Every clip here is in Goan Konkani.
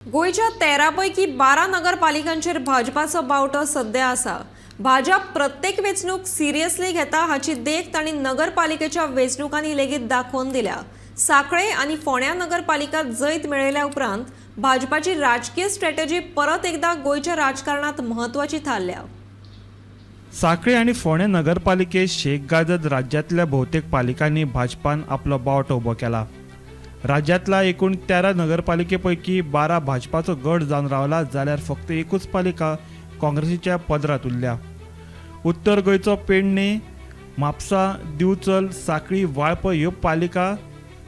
गोंयच्या 13 पैकी 12 नगरपालिकांचेर भाजपाचो बावटो सध्या आसा. भाजप प्रत्येक वेंचणूक सिरियसली घेता हाची देख तांणी नगरपालिकेच्या वेंचणुकांनी लेगीत दाखोवन दिल्या. सांखळे आनी फोंड्या नगरपालिका जैत मेळयल्या उपरांत भाजपाची राजकीय स्ट्रॅटजी परत एकदा गोंयच्या राजकारणात म्हत्वाची थारल्या. सांखळी आनी फोंडें नगरपालिकेत शेक गाजत राज्यांतल्या भोवतेक पालिकांनी भाजपान आपलो बावटो उबो केला. राज्यांतल्या एकूण 13 नगरपालिके पैकी 12 भाजपाचो गट जावन रावला, जाल्यार फक्त एकूच पालिका काँग्रेसीच्या पदरांत उरल्या. उत्तर गोंयचो पेडणे, म्हापसा, दिवचल, सांखळी, वाळपय ह्यो पालिका,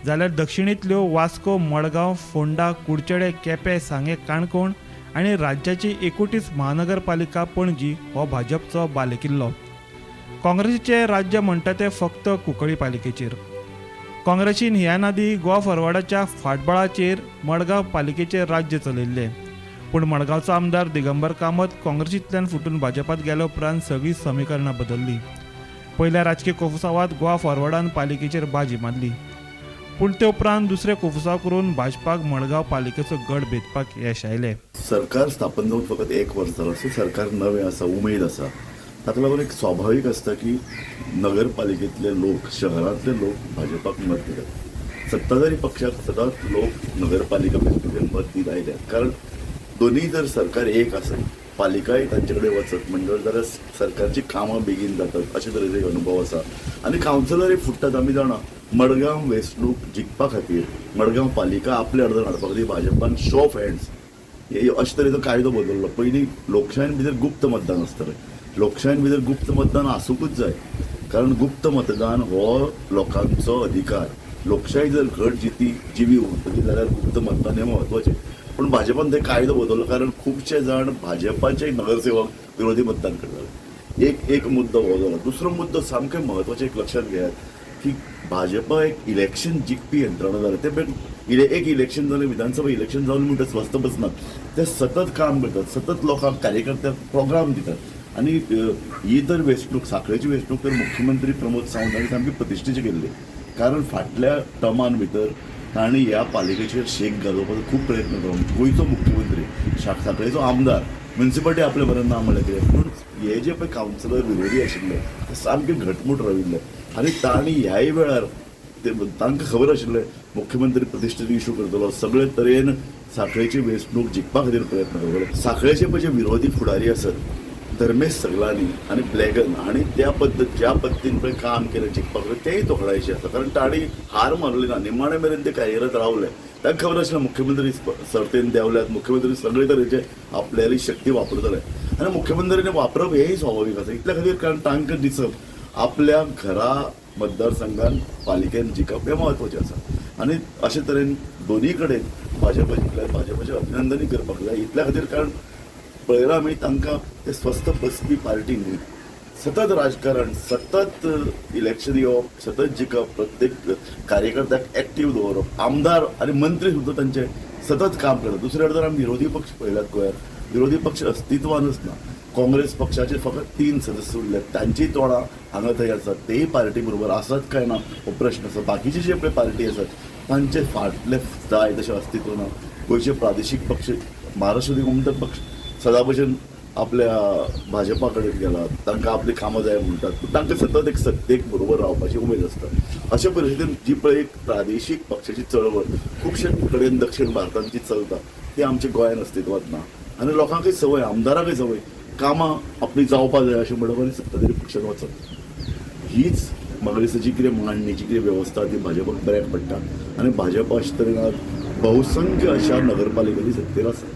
जाल्यार दक्षिणेंतल्यो वास्को, मडगांव, फोंडा, कुडचडे, केपें, सांगें, काणकोण आनी राज्याची एकुटीच महानगरपालिका पणजी हो भाजपचो बालेकिल्लो. काँग्रेसीचें राज्य म्हणटा तें फक्त कुंकळी पालिकेचेर. काँग्रेसीन ह्या आदीं गोवा फॉरवर्डाच्या फाटबळाचेर मडगांव पालिकेचेर राज्य चलयल्लें. पूण मडगांवचो आमदार दिगंबर कामत काँग्रेसींतल्यान फुटून भाजपात गेल्या उपरांत सगळीं समिकरणां बदल्लीं. पयल्या राजकी कोफुसांवांत गोवा फॉरवर्डान पालिकेचेर बाजी मारली, पूण ते उपरांत दुसरें कोफुसांव करून भाजपाक मडगांव पालिकेचो गड भेदपाक येश आयलें. सरकार स्थापन जावन फकत एक वर्स जालां, सो सरकार नवें आसा, उमेद आसा. ताका लागून एक स्वाभावीक आसता की नगरपालिकेंतले लोक, शहरांतले लोक भाजपाक मत दितात. सत्ताधारी पक्षाक सदांच लोक नगरपालिका वेंचणुकेन मत दीत आयल्यात, कारण दोनूय जर सरकार एक आसत, पालिकाय तांचे कडेन वचत म्हणजर जाल्यार सरकारची कामां बेगीन जातात, अशे तरेचो एक अनुभव आसा. आनी कावन्सिलरय फुट्टात. आमी जाणा, मडगांव वेंचणूक जिखपा खातीर, मडगांव पालिका आपल्या अर्दान हाडपा खातीर भाजपान शो ऑफ हँड्स हे अशे तरेचो कायदो बदल्लो. पयलीं लोकशायेन भितर गुप्त मतदान आसतालें. लोकशायेन भितर गुप्त मतदान आसुंकूच जाय, कारण गुप्त मतदान हो लोकांचो अधिकार. लोकशाही जर घट जिती जिवी उरतली जाल्यार गुप्त मतदान हें म्हत्वाचें. पूण भाजपान ते कायदो बदल्लो, कारण खुबशे जाण भाजपाचे नगरसेवक विरोधी मतदान करताले. एक एक मुद्दो हो जालो. दुसरो मुद्दो सामकें म्हत्वाचें एक लक्षात घेयात की भाजपा एक इलेक्शन जिखपी यंत्रणा जाल्या. ते एक इलेक्शन जालें, विधानसभा इलेक्शन जावन म्हणटा स्वस्थ बसनात. ते सतत काम करतात, सतत लोकांक, कार्यकर्त्यांक प्रोग्राम दितात. आनी ही तर वेंचणूक, सांखळेची वेंचणूक तर मुख्यमंत्री प्रमोद सावंत हांणी सामकी प्रतिश्ठेची केल्ली, कारण फाटल्या टर्मान भितर तांणी ह्या पालिकेचेर शेक गाजोवपाचो खूब प्रयत्न केलो. गोंयचो मुख्यमंत्री, सांखळेचो आमदार, म्युनिसिपालिटी आपल्या बरें ना म्हणल्यार कितें, पूण हे जे पळय कावन्सिलर विरोधी आशिल्ले ते सामके घटमूट राविल्ले आनी तांणी ह्याय वेळार ते तांकां खबर आशिल्लें मुख्यमंत्री प्रतिश्ठेचो इशू करतलो, सगळे तरेन सांखळेची वेंचणूक जिखपा खातीर प्रयत्न करतलो. सांखळेचे पळय जे विरोधी फुडारी आसत, धर्मेश सगलानी आनी ब्लॅगन हांणी त्या पद्दत ज्या पद्दतीन पळय काम केलें जिखपा खातीर, तेंय तोखणायेचें आसा, कारण तांणी हार मानली ना, निमाणे मेरेन ते कार्यरत रावले. तांकां खबर आशिल्लें मुख्यमंत्री सर्तेन देंवल्यात, मुख्यमंत्री सगळे तरेचे आपल्याली शक्ती वापरतले आनी मुख्यमंत्र्यांनी वापरप हेंय स्वाभावीक आसा इतल्या खातीर, कारण तांकां दिसप आपल्या घरा मतदारसंघान पालिकेन जिखप हें म्हत्वाचें आसा. आनी अशे तरेन दोनूय कडेन भाजपा जिखल्यार भाजपाचें अभिनंदनूय करपाक जाय इतल्या खातीर, कारण पळयलां आमी तांकां ते स्वस्थ बसपी पार्टी न्ही. सतत राजकारण, सतत इलेक्शन येवप, सतत जिखप, प्रत्येक कार्यकर्त्याक एक्टीव दवरप, आमदार आनी मंत्री सुद्दां तांचे सतत काम करतात. दुसरे वटेन आमी विरोधी पक्ष पळयल्यात, गोंयांत विरोधी पक्ष अस्तित्वानच ना. काँग्रेस पक्षाचे फकत 3 सदस्य उरल्यात, तांचीय तोंडां हांगा थंय आसात, तेय पार्टी बरोबर आसात काय ना हो प्रश्न आसा. बाकीचे जे पळय पार्टी आसात तांचे फाटले जाय तशें अस्तित्व ना. गोंयचे प्रादेशीक पक्ष, महाराष्ट्र गोमंतक पक्ष सदां भशेन आपल्या भाजपा कडेन गेला, तांकां आपली कामां जाय म्हणटात, पूण तांकां सतत एक सत्तेक बरोबर रावपाची उमेद आसता. अशा परिस्थितीन जी पळय एक प्रादेशीक पक्षाची चळवळ खुबशे कडेन दक्षिण भारतांत जी चलता, ती आमच्या गोंयांत अस्तित्वांत ना. आनी लोकांकय संवय, आमदाराकय संवय, कामां आपली जावपा जाय अशें म्हणप आनी सत्ताधारी पक्षान वचप, हीच म्हाका दिसता जी कितें मांडणी, जी कितें वेवस्था, ती भाजपाक बऱ्याक पडटा आनी भाजपा अशे तरेन आज बहुसंख्य अशा नगरपालिकांनी सत्तेर आसा.